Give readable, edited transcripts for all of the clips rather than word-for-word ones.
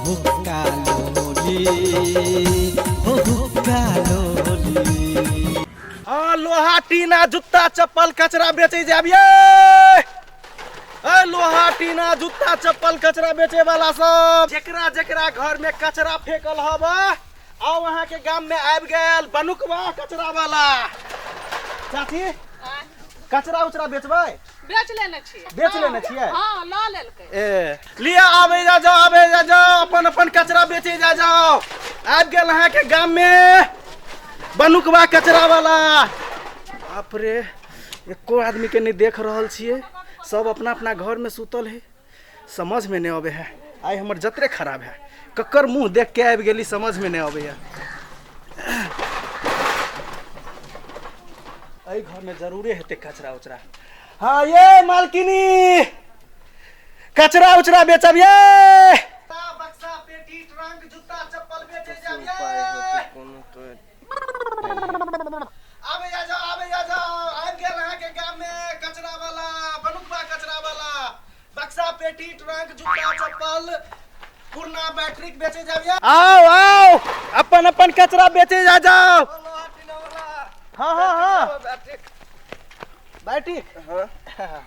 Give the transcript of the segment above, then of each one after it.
हुक्का लोली हो हुक्का लोली। हाँ, लोहा टीना जूता चप्पल कचरा बेचे जाब ये। ए लोहा टीना जूता चप्पल कचरा बेचे वाला सब, जेकरा जेकरा घर में कचरा फेंकल हब, आओ अहाँ के गाम में आबि गेल बनुकवा कचरा वाला। चाची, कचरा उचरा बेचबै? बेच लेने छियै। बेच लेने छियै? हँ, लऽ लेलकै। ए लिअ, आबै जा जाओ, आबै जा जाओ, अपन अपन कचरा बेचे जा जाओ। आबि गेल अहाँके गाम में बनुकवा कचरा वाला। बाप रे, एको आदमी के नहीं देख रहल छियै, सब अपना अपना घर में सुतल है। समझ में नहीं अबे है, आइ हमर जतरे खराब है, ककर मुँह देख के आबि गेली समझ में नहीं अबे है। एहि घर में जरूरे हेतै कचरा उचरा। हाँ ये मालकिनी, कचरा उचरा बेचब ये। बक्सा पेटी ट्रंक जूता चप्पल बेचे जाब ये। आबे जा जाओ, आबे जा जाओ, आबि गेल अहाँके गाम में कचरा वाला बनुकवा कचरा वाला। बक्सा पेटी ट्रंक जूता चप्पल पुरना बैटरी बेचे जाब ये। आओ आओ, अपन अपन कचरा बेचे जा जाओ। हाँ हाँ हाँ, बैटरी हाँ।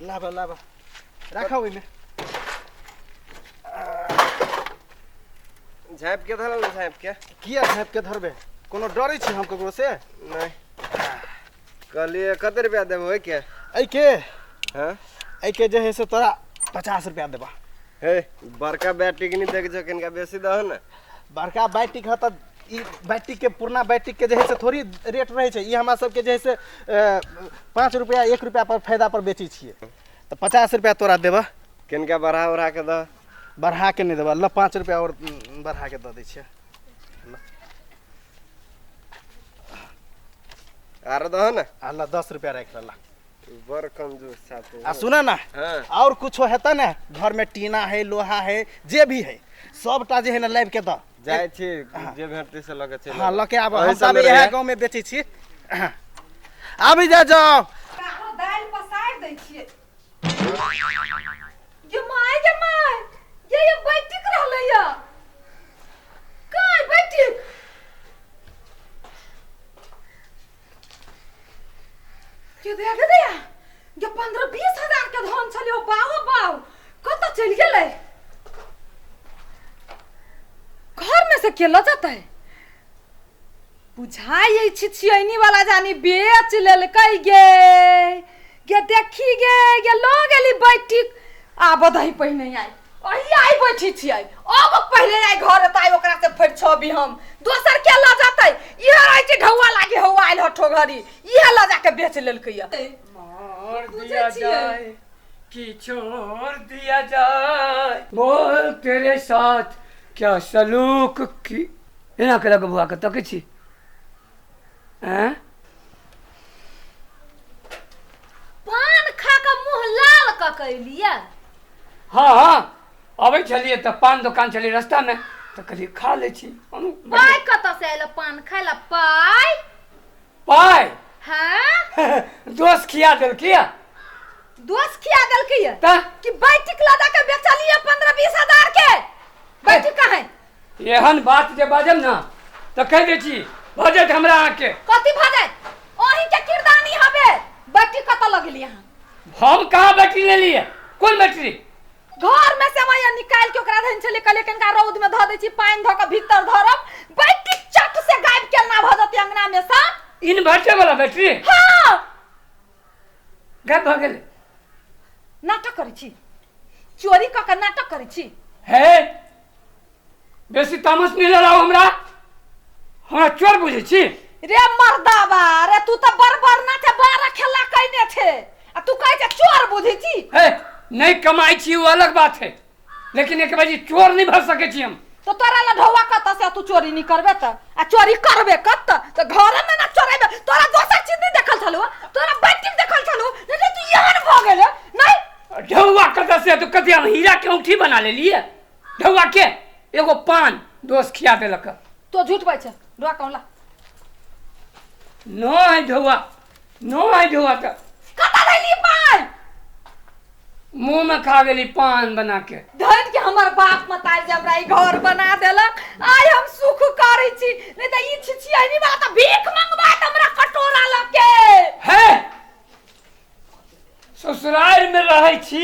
लाबा लाबा, राखा ओहिमे। झाँपि के धरल ने, झाँपि के। किया झाँपि के धरबै? कोनो डरै छी हम ककरो से? नहि। कहलियै कते रुपया देबहो ओहिके? एहिके? हाँ। एहिके जे है से तोरा 50 रुपया देबा। हे, बड़का बैटरी के नहीं देख जो, कनिका बेसी दहो ने। बड़का बैटरी ह तऽ ई बैटरी के, पुरना बैटरी के जे है से थोड़ी रेट रहै छै। ई हमरा सबके जे है से 5 रुपया 1 रुपया पर फायदा पर बेचै छियै, तऽ 50 रुपया तोरा देबह। कनिका बढ़ा उढ़ा के दह। बढ़ा के नहि देबह, ल 5 रुपया आओर बढ़ा के दऽ दै छियै। आरो दहो ने। आ ल 10 रुपया राखि ल। बड़ कंजूस छा तू। आ सुन ना। हाँ। और कुछो हेतै ने घर में, टीना है, लोहा है, जे भी है, सबटा जे है ने लाबि के दऽ। जाइ छी, जे भेटतै से लऽ के चलि। हाँ, लऽ के आबऽ। ओहि हम सब सबमे इएह रहै। गाँव में बेचै छी, आबि जा जाओ। आरो दालि पसारि दै छियै। गे माय, गे माय, ये ये बैटिक रहलै या काय बैटिक के दया, गे दया, गे 15-20 हजार के धन छलै, ओ बाओ बाओ, कतऽ चलि गेलै? घर में से के लऽ जेतै? बुझाइ अछि छियनी वाला जानी बेच लेलकै। गे गे देखी, गे गे, लऽ गेली बैटिक। आब दही पहिने आइ अही आइ बैठी छियै। अब पहिले आइ घर एतै, ओकरा से फरिछबी हम। दोसर के लऽ जेतै? इहे रहै छै ढौआ लागे हौआ आयल हठो घड़ी, इहे लऽ जाके बेच लेलकै। मार पूछै दिया छियै। जाए कि छोड़ दिया जाए, बोल तेरे साथ क्या सलूक की। एना केलक बौआ के तकै छी? ऐं, पान खा कऽ मुँह लाल कऽ के एलियै? हाँ हाँ, अबै छलियै तऽ पान दोकान छलियै रस्तामे, तऽ कहलियै खा लै छी। पाइ कतऽ से आयल पान खाय ला पाइ? पाइ? हाँ। दोस्त खिया देलकी। दोस्त खिया देलकै या? तऽ कि बैटिक लऽ जाके बेचलियै 15-20 हजार के बैटिक कहाँ? एहन बात जे बाजब ने तऽ कहि दै छी, भऽ जायत हमरा अहाँके। कथी भऽ जायत? अहीं के किरदानी हबे। बैटिक कतऽ लगेली अहाँ? हम कहाँ बैटरी लेलियै? कोन बैटरी? घर में से मैया निकाल के ओकरा धन छलै, कहलियै कनिका रौद में धऽ दै छी, पानि धऽ कऽ भीतर धरब, बैटिक चट से गायब केना भऽ जेतै अंगना में से? इन्वर्टर वाला बैटरी? हाँ। गायब भऽ गेलै? नाटक करै छी, चोरी कऽ के नाटक करै छी। हे, बेसी तामस नहि लड़ाउ हमरा। हमरा चोर बुझै छी? रे मर्दाबा रे, तू तऽ बड़ बड़ नाचे 12 खेला कैने छे आ तू कहै छे चोर बुझै छी? हे, नहि कमाइ छी ओ अलग बात है, लेकिन एक बाजी चोर नहि भऽ सकै छी हम। तो तोरा ला ढौआ कतऽ से? तू चोरी नहीं करबे तऽ आ चोरी करबे कतऽ? तऽ घरे में ना चोरेबे। तोरा दोसर चीज नहीं देखल छलू, तोरा बैटिक देखल छलू। नहीं नहीं, तू एहन भऽ गेले नहीं। ढौआ कतऽ से? तो कथी हम हीरा के औंठी बना लेलियै ढौआ के? एगो पान दोस्त खिया देलक। तो झूठ बाजै छै। ढौआ कहूँ ला। नो है ढौआ, नो है ढौआ। तऽ कतऽ धैली पान? मुँह में खा गेली पान बना के। धन के हमर बाप मतारी जे हमरा ई घर बना देलक, आइ हम सुख करै छी। नहीं त ई छिछियनी वाला त भीख मंगवात हमरा कटोरा लके। हे ससुराल में रहै छी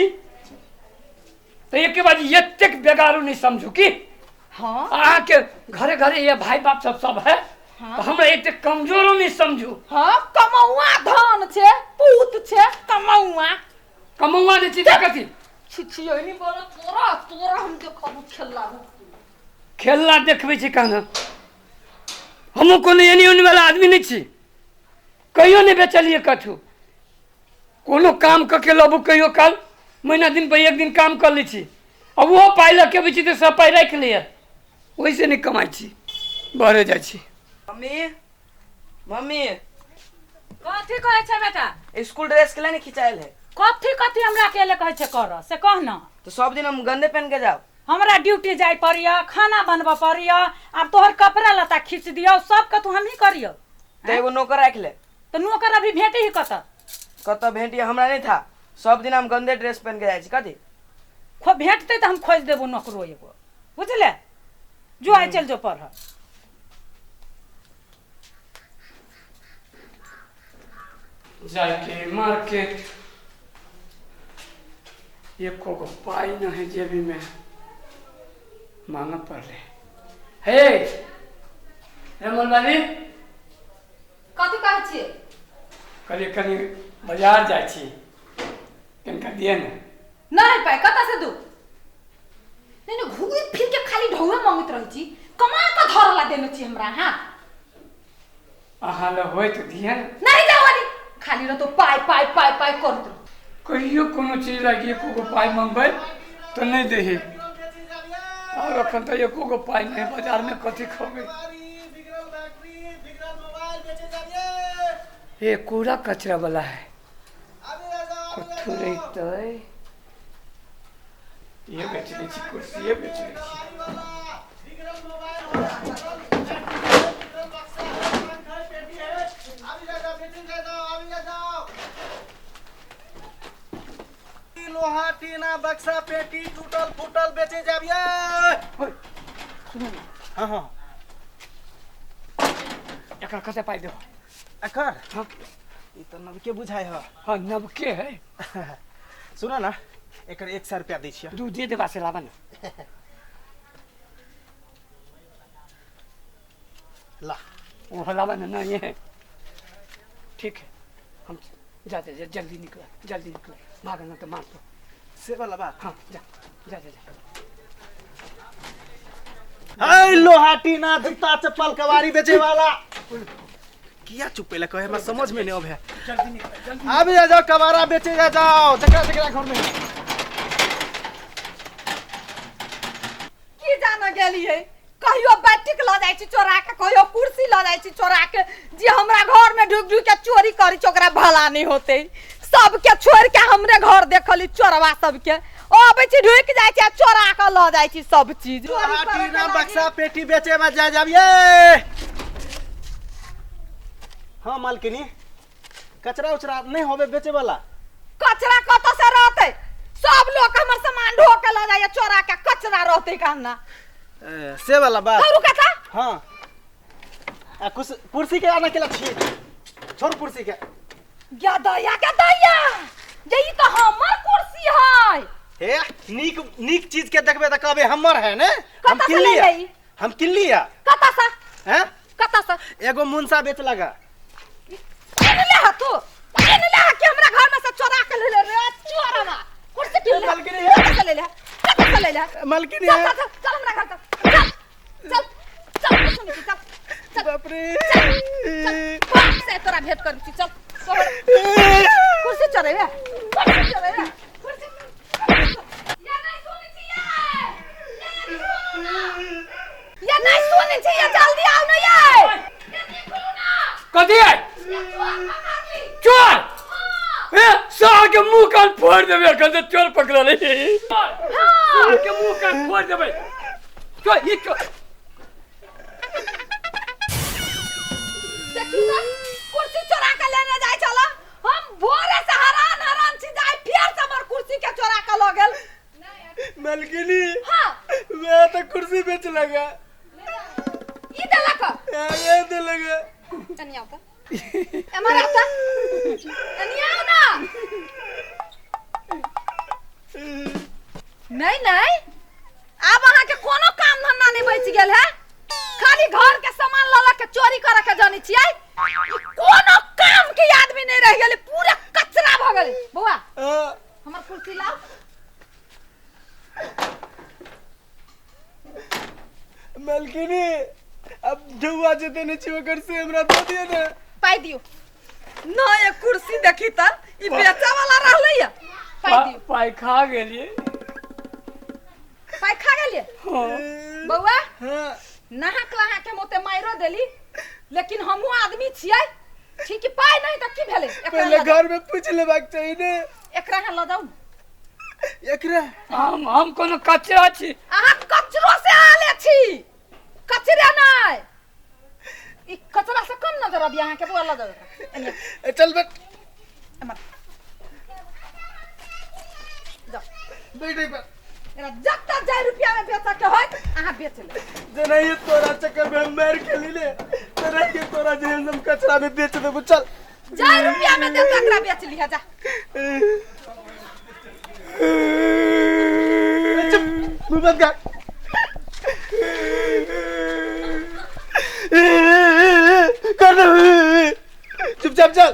तऽ एके बार एतेक बेगारू नहीं समझू की। हाँ अहाँके घरे घरे ये भाई बाप सब सब है। हाँ। तऽ हमरा एतेक कमजोरो नहीं समझू। हाँ कमौआ धन छे पूत छे कमौआ। कमौआ नहि छी तऽ कथी? छिछियनी बोलो तोरा तोरा हम देखबू खेलला। खेलला देखबै छी कहना। हमहूँ कोनो एनी ओनी वाला आदमी नहीं छी, कहियो नहीं बेचलिए कथू। कोनो काम कऽ के लबू कहियो काल महीना दिन पर एक दिन काम कर लै छी आ ओहो पाइ लऽ के अबै छी तऽ सब पाइ राखि लैए, ओहिसँ नहि कमाइ छी, बढ़े जाइ छी। मम्मी मम्मी कथी कहै छै बेटा? स्कूल ड्रेस के लिए नहीं खिंचायल है। कथी कथी हमरा के ले कहै छै कर से कह न। तो सब दिन हम गंदे पहन के जाओ। हमरा ड्यूटी जाय पड़िया, खाना बनबऽ पड़िया, आब तोहर कपड़ा लत्ता खींच दियौ, सब कतु हमही करियौ। तो एगो नौकर राख ले। तो नौकर अभी भेटे ही कतऽ? कतऽ भेटिए हमरा नहीं था, सब दिन हम गंदे ड्रेस पहन के जाइ छी। कथी खो भेटतै तऽ हम खोजि देबो नौकरो एगो, बुझले? जो आइ चल जो पढ़। जाके मार्केट एको गो पाइ न है जेबी में, मांग पड़ले। हे रमन बाली कथी कहै छियै? कहलियै कनि बाजार जाइ छी, कनिका दिअ ने। नहीं पाइ कतऽ से दू? नहीं नहीं घूमि फिर के खाली ढौआ मांगैत रहै छी, कमा कऽ धरला देने छी हमरा। हाँ अहाँ लग होइत दिअ ने। नहीं जावनी खाली रहतो पाइ पाइ पाइ पाइ करत रहो। कहियो कोनो चीज लागि एको गो पाइ मंगबै तऽ नहि देही। और अखन तऽ एको गो पाइ नहि, बाजारमे कथी खबै? ये कूड़ा कचरा वाला है, कथू रहितै? ये बेच लै छी कुर्सिये बेच लै छी। लोहा टीना बक्सा पेटी टूटल फूटल बेचे जाबिए। हाँ हाँ एकर कते पाइ देबो? एकर? हाँ। ई तऽ नवके बुझाइ ह। हाँ नवके है। सुन ना एकर 100 रुपया दै छियै। दू दे देबा से लाबा ना। ला वो लाबा ना, ना ये है। ठीक है हम जाते जा, जल्दी निकला जल्दी निकला, भागना तो मार दो। से वाला बात? हाँ जा जा जा जा। ऐ लोहा टीना जूता चप्पल कबाड़ी बेचे वाला किया चुप ले कहे हमरा समझ में नहीं आवे। जल्दी निकल जल्दी। आबि जा जाओ कबाड़ा बेचे जा जाओ जकरा जकरा घर में। की जान गेलियै कहियो बैटिक लऽ जाइ छी चोरा के, कहियो कुर्सी लऽ जाइ छी चोरा के, जे हमरा घर में ढुक ढुक के चोरी करी छै ओकरा भला नहीं होते। सबके छोड़ के हमरे घर देखली चोरवा सबके अबै छी ढुक जाइ छी आ चोरा के लऽ जाइ छी सब चीज। लोहा टीना बक्सा पेटी बेचे में जा जाबिए। हाँ मालकिनी कचरा उचरा नहीं होबे बेचे वाला? कचरा कतऽ से रहतै? सब लोग हमर सामान ढो के लऽ जाइए चोरा के, कचरा रहतै कहना। से वाला बात। करू कथा? हाँ आ कुछ कुर्सी के आना केला छी, छोड़ कुर्सी के। या दया के दया जे ई तऽ हमर कुर्सी है। हे नीक नीक चीज के देखबे तऽ कहबे हमर है ने। हम कतऽ से किन लिया, लेलियै? हम किन लिया। कतऽ से? हैं? कतऽ से? एगो मुनसा बेच लगा। किन ले हा तू? किन ले हा कि हमरा घर में से चोरा के ले ले रे चोरवा? कुर्सी किन ले? मालकिनी है। कतऽ से ले ले? कतऽ से ले ले? मालकिनी चल है। चल चल हमरा घर चल चल चल चल सुन चल चल। बाप रे चल बाप से तोरा भेंट करै छी चल। कुर्सी चढ़ेबे कुर्सी चढ़ेबे कुर्सी। या नहीं सुनै छियै, या नहीं सुनै छियै, जल्दी आउ ने यै। कथी है? चोर! ए सार के मुंह कान फोड़ देबे एखन से चोर पकड़ल है। सार के मुंह कान फोड़ देबे। चोर ई चोर। देखी तऽ कुर्सी चोरा के लेने जाइ छल। हम भोरे से हैरान हैरान छी जे आइ फेर से हमर कुर्सी के चोरा के लऽ गेल। मलकिनी। हाँ। मैं तो कुर्सी बेच लगा। ई देलक। ये देलक। कनी आओ त, एम्हर आओ त, कनी आओ ना। नहीं नहीं, आब अहाँ के कोनो काम धंधा नहीं बचि गेल है। खाली घर के सामान ल ल के चोरी करे के जानी छियै। ई कोनो काम के आदमी नहीं रह गेलै, पूरा कचरा भ गेलै। बौआ, हमर कुर्सी लाओ। मलकिनी, अब ढुआ जे देने छी ओकर से हमरा दऽ दिअ ने। पाइ दियौ न। ये कुर्सी देखी त, ई बेचा वाला रहलै या। पाइ दियौ। पाइ खा गेलियै। पाइ खा गेलियै? हाँ। बौआ। हाँ। नहाक अहाँके हम ओते मारियो देली, लेकिन हमहूँ आदमी छियै। ठीक है, पाइ नहीं तऽ की भेलै? एकरा पहिले लऽ जाउ। घर में पूछ लेबाक चाही ने। एकरा अहाँ लऽ जाउ ने। एकरा हम कोनो कचरा छी? अहाँ कचरो से आले छी, कचरे नहि, ई कचरा से कम नजर अभी अहाँके। बौआ, लऽ जाउ एकरा। एने। ए, चल बैठ। एम्हर जाउ। बैठ पर। एकरा जत्ता जाय रुपया में बेचऽ के होय, अहाँ बेच ले। जेना ये तोरा चक्कर में हम मार खेली ले, तेना ये तोरा जे हम कचरा में बेच देबो। चल। जाय रुपया में देत, एकरा बेच लिहा, जा। चुप, मुंह बंद कर। कर दे, चुपचाप चल।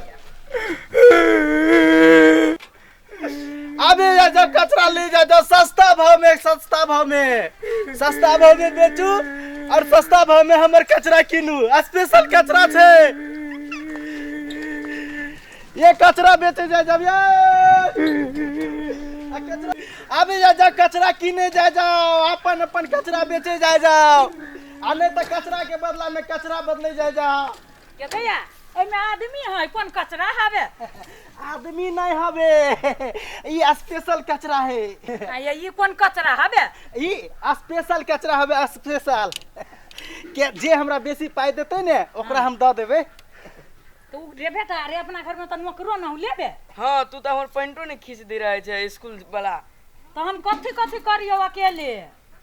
अबे जा जा, कचरा ले जा जाओ सस्ता भाव में, सस्ता भाव में, सस्ता भाव में बेचू और सस्ता भाव में हमर कचरा कीनू। स्पेशल कचरा छै ये। कचरा बेचे जा जाब ये आ कचरा। आबे जा जा, कचरा कीने जा जाओ। अपन अपन कचरा बेचे जा जाओ, आ नहीं तऽ कचरा के बदला में कचरा बदले जा जाओ। के भैया, एहिमे आदमी है? कोन कचरा हवे? आदमी नहीं हवे, ई स्पेशल कचरा है। आ ये ई कोन कचरा हवे? ई स्पेशल कचरा हवे, स्पेशल के। जे हमरा बेसी पाइ देतै ने, ओकरा हम दऽ देबै। तऽ उ लेबे तऽ अरे, अपना घर में तऽ नौकरो न लेबे। हाँ, तू तऽ हमर पैंटो नहीं खींच दे रहे छै स्कूल वाला। तऽ हम कथी कथी करियौ अकेले?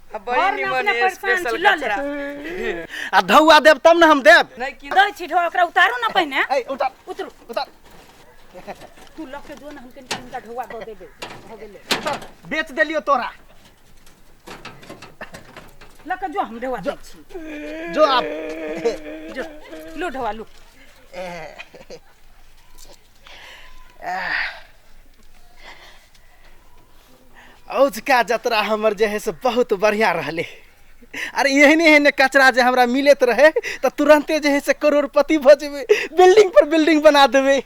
आ बड़ी घर में निमन अपने है परेशान स्पेशल छी, लऽ ले। कचरा। आ धौआ देब तब ने हम देब। नहीं की दै छी ढो, ओकरा उतारू ना पहिने। ए, उतार। उतरू। उतार। तू लऽ के जो ने, हम कनिका हुनका ढौआ दऽ देबै, भऽ गेलै। उतार, बेच देलियो तोरा। लऽ के जो, हम ढौआ दै छी। जो आप। जो, लो ढौआ लो। औजका जतरा हमर जे है से बहुत बढ़िया रहलै। अरे, एहने एहने कचरा जे हमरा मिलैत रहे तऽ तुरन्ते जे है से करोड़पति भऽ जेबै, बिल्डिंग पर बिल्डिंग बना देबै।